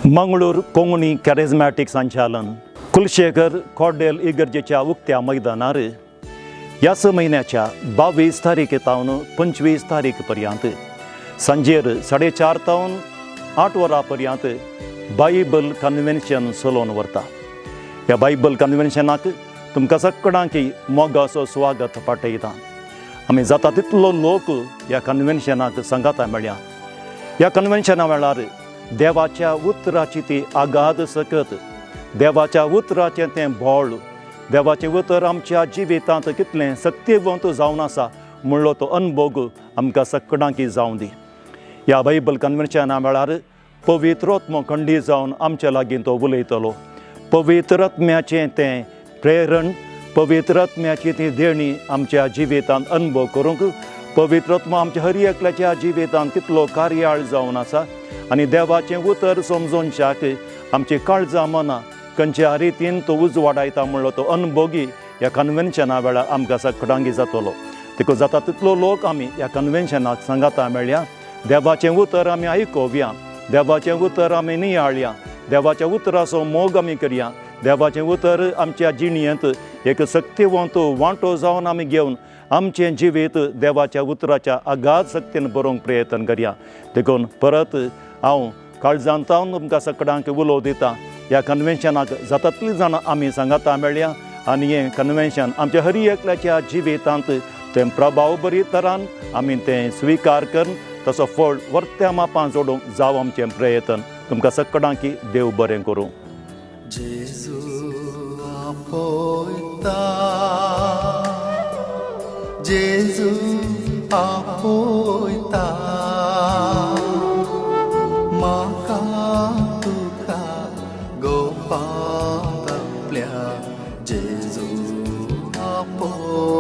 मंगळूर कोंकणी कॅरिझमॅटीक संचालन कुलशेखर कॉर्डेल इगर्जेच्या उक्त्या मैदानार ह्याच म्हयन्याच्या 22 तारीख तावन 25 तारीख पर्यंत सांजेर 4:30 तावन 8 वरां पर्यंत बायबल कन्व्हेन्शन चलोवन व्हरता. ह्या बायबल कन्व्हेन्शनाक तुमकां सगळ्यांकी मोगाचो स्वागत पाठयता. आमी जाता तितलो लोक ह्या कन्व्हेन्शनाक सांगाता मेळ्या. ह्या कन्व्हेन्शना वेळार देवाच्या उतराची ती आगाद सकत, देवाच्या उतराचें तें बळ, देवाचें उतर आमच्या जिवितांत कितलें सक्तिवंत जावन आसा म्हणलो तो अनभोग आमकां सगळ्यांकी जावं दी. ह्या बायबल कन्व्हेन्शना वेळार पवित्र खंडी जावन आमच्या लागीं तो उलयतलो. पवित्र आत्म्याचें तें प्रेरण, पवित्र आत्म्याची ती देणी आमच्या जिवितांत अनुभव करूंक, पवित्र आत्मा आमच्या हर एकल्याच्या जिवितांत कितलो कार्याळ जावन आसा आनी देवाचें उतर समजोवच्याक आमची काळजां मनां खंयच्या रितीन तो उजवाडायता म्हणलो तो अनुभोगी ह्या कन्व्हेन्शना वेळार आमकां सगळ्यांकी जातलो. देखून जाता तितलो लोक आमी ह्या कन्व्हेन्शनाक सांगाता मेळया. देवाचें उतर आमी आयकोवया, देवाचें उतर आमी नियाळया, देवाच्या उतराचो मोग आमी करया. देवाचें उतर आमच्या जिणयेंत एक सक्तिवंत वांटो जावन आमी घेवन आमचें जिवीत देवाच्या उतराच्या आगाद सक्तीन बरोवंक प्रयत्न करया. देखून परत हांव काळजांत तुमकां सगळ्यांक उलोव दिता, ह्या कन्व्हेन्शनाक जाता तितलीं जाणां आमी सांगाता मेळया आनी हें कन्व्हेन्शन आमच्या हर एकल्याच्या जिवितांत तें प्रभाव बरी तरान आमी तें स्विकार करून तसो फळ वर्त्या मापान जोडूंक जावं आमचें प्रयत्न. तुमकां सगळ्यांकी देव बरें करूं. जेजू आपोयता, जेजू आपोयता, म्हाका तुका गोपांत आपल्या जेजू आपोयता.